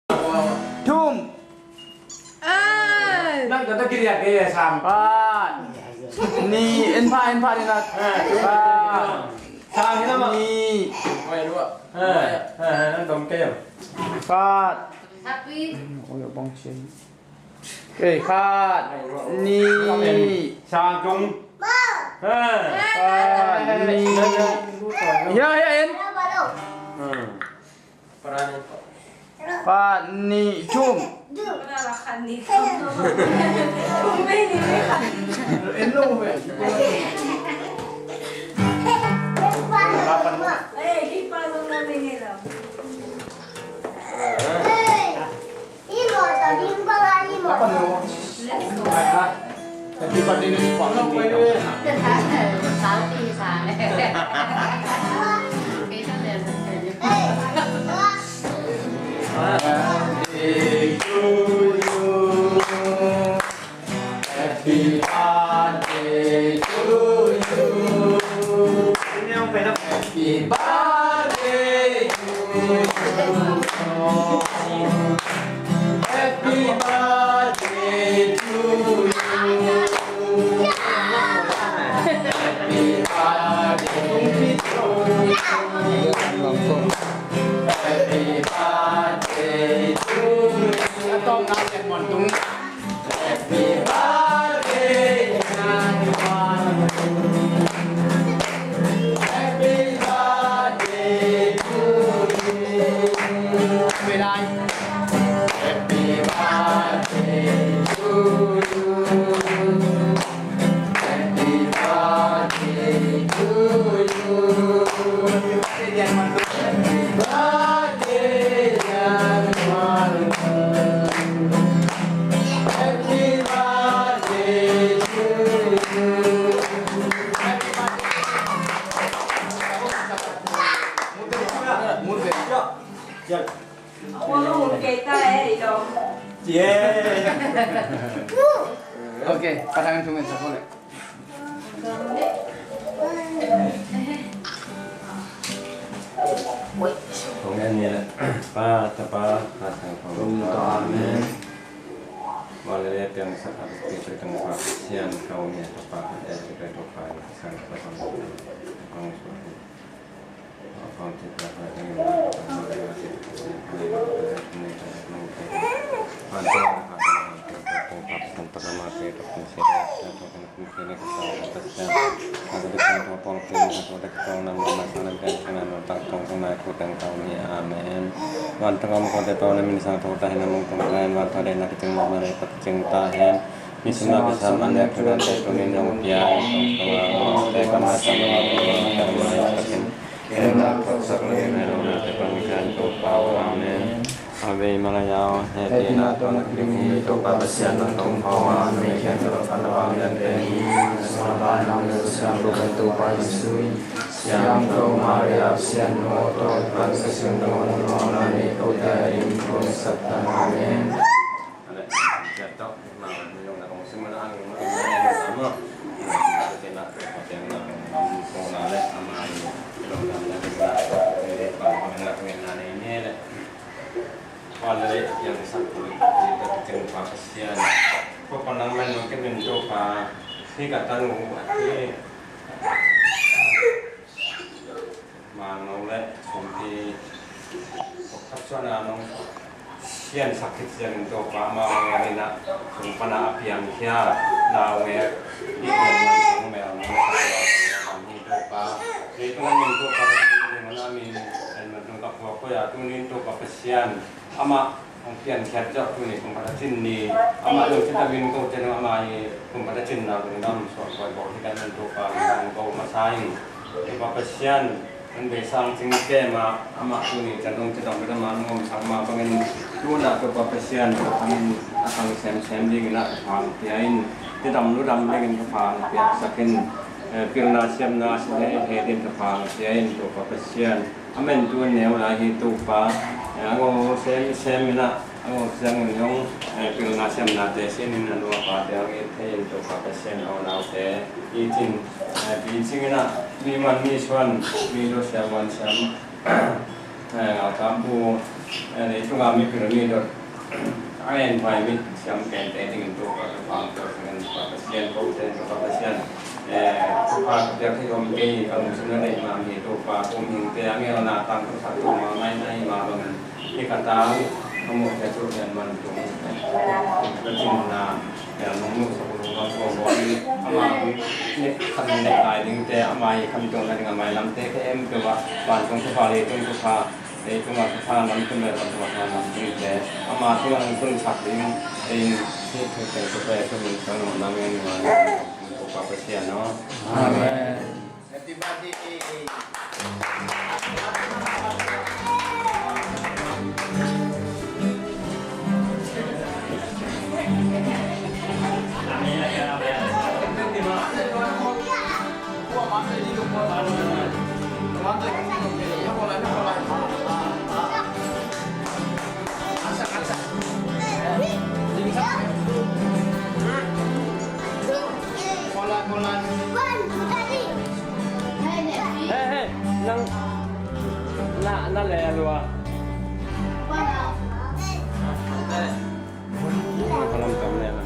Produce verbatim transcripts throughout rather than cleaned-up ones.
Thum. Ai. Nang kata kiriak ke ya sam. Phat. Nih, en pha, en pha ni nat. Phat. Sang ni nama. Nih. Oi, dua. Ha, ha, ha, nang dom ke ya. Phat. Oi, bang chen. Kei khat, nih. Sang tung. Ha. Khat, nih. Ya, ya, en. Hmm. Khat, nih, thum. Happy birthday. Happy birthday to you. Happy birthday to you. Happy birthday to you. Happy birthday to you. Happy birthday to you. Happy birthday, January. Happy birthday to you. Happy birthday to you. Happy birthday to you. Happy birthday, January. Happy birthday to you. Happy birthday. Mute. Mute. Yeah. Okay, patang tu main sa kole. Amen. Pa, Tapa, Tapa, Tapa. Amen. Wale le piang sa ka pi pe tang pa sian kau ni Tapa, eh, pe Tapa, sang Tapa. Amen. Van thang om ko te pau na min sang thau ta hen, a mong tung ta hen, van thang de na ki teng mok na le pa ki teng ta hen. Mi sum na ki sam an le a khudan te tu min long pia hen, tong tong a mong te ka ma sang ma te ma te ma sa kin. Ken na thok sak le na long na te pang kan to pau. Amen. Ave Maria, he ti na to na ki ding hi to pa Pasian na tong pau ma, me kian to pa na bang dan te ni, sa pa na me sian to kan to pa Yesu. Siangtho Maria, Siangtho Tawlpa, ka siangtho nong na nei ko te in ko sak ta. Amen. Kua le yang sak ko le ka teng pa Pasian. Ko pa nang men nong ke men to pa hi ka tan nong pa hi. Mang nong le sumpi ko khat suan a nong sian sak khit sian in to pa mang nong le na sum pa na a piang khia nau nge i piang nong mel nong hi to pa. Kei to nong to pa nong na mi en man nong ka ko ko ya tu nin to pa Pasian. Amah hong piankhiat zawh tuni kum pata cin ni. Amah zong cin a win ko cian amah i kum pata cin na lungdam suak koi bawh hi kan man Topa lungdam ko masa in. Topa Pasian hong bei sang cing kem a amah tuni cian zong cin a win amah hong omsak mah bangin tuna Topa Pasian Topa min a tang semsem dingin a thupha hong pia in. Cidam ludam dingin thupha hong piaksak in. Eh, pilna siamna sin he he din thupha hong pia in Topa Pasian. A men tu a neu lai hi Topa, eh, a ngo sem sem in a, a ngo siang in zong, eh, pilna siamnate sin in a nu a pate hong it thei in Topa Pasian a unaute it in, eh, picing in a, mi man mi suan, mi lo siam wan siam, Eh, a tampu, eh, leitunga mipil mi dot a en vai mi siam kente dingin Topa ka pang to, ka Pasian ko te, Topa Pasian, eh, Topa ka piak thei om kei, ka lungsim na nei ma mi Topa, kum hing te a ngelna tang ka sak Topa mai nai ma bangin, i ka tang ka mo te tu yan man tung ka cin na. Nong nu sa kong kong kong kong ama kong nek khat nek lai ding te, ama hi khan tong na ding a mailam te ka em pe wa, vantung thupha, leitung thupha, leitung a thupha, lamtung le vantung a thupha lam ding te, ama thu a nong tun sak ding, ei hi thei thei ka pe ka min ka nong lam en wa, Topa Pasian aw. Amen. Happy birthday. Hei, hei, nang na, na le lua. Ka lam kam le la.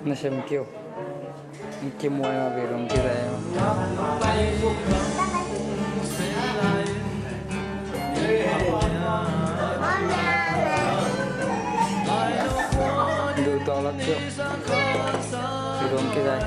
Nasem keu. Kimuai ma ve dong kizai ma. Du tawng lak keu. Ve dong kizai.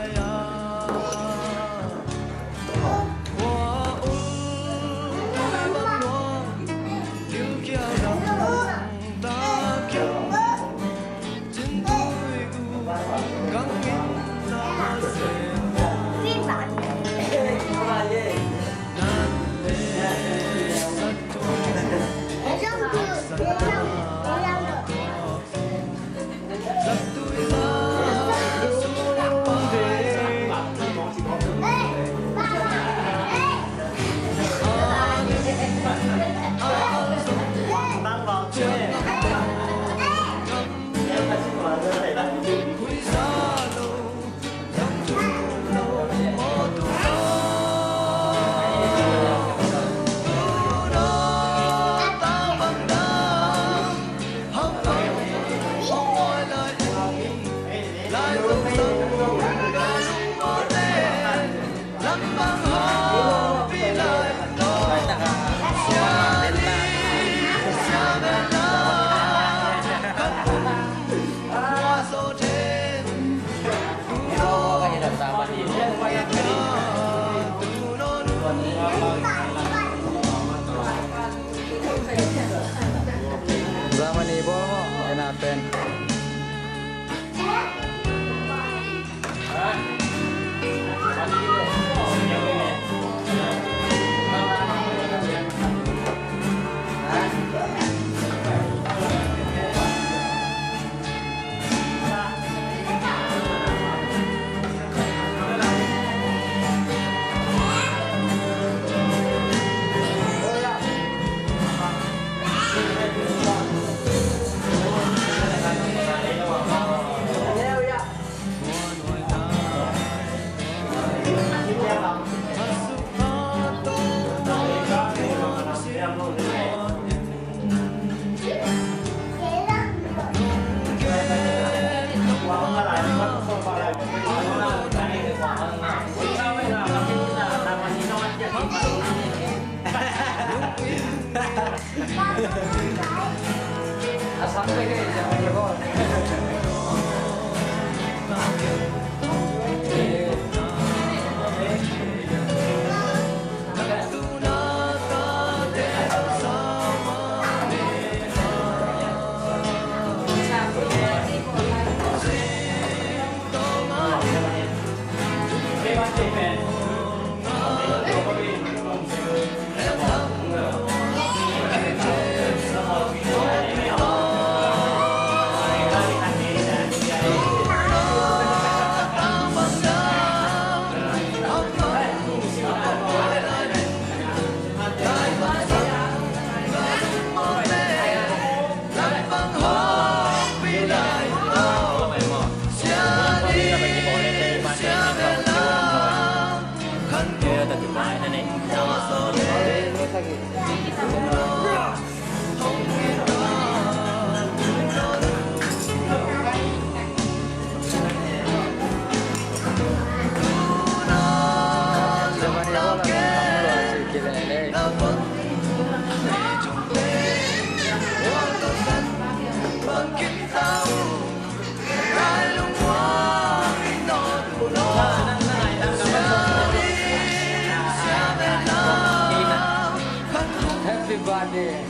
Happy birthday.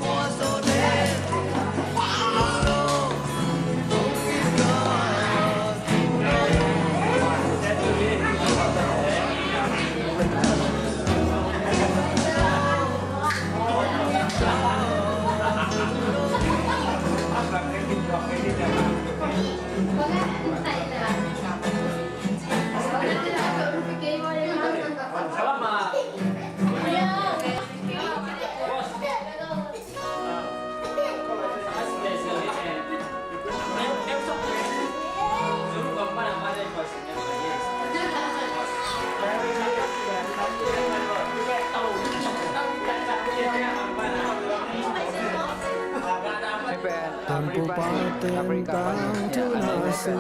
Tanpu pa teng tang tuna si,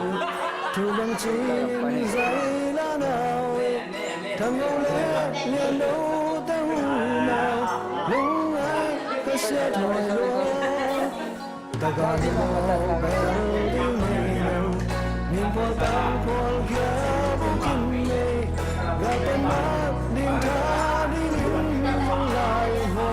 tu bang cin zai la nau. Thangau le lian do te hu nau, lung ai ka sia thoi lua. Taka ni mo bel ding nei lo, min pawl tang pawl kia bukin nei, ga pen mat ding tha ding in mong lai mo.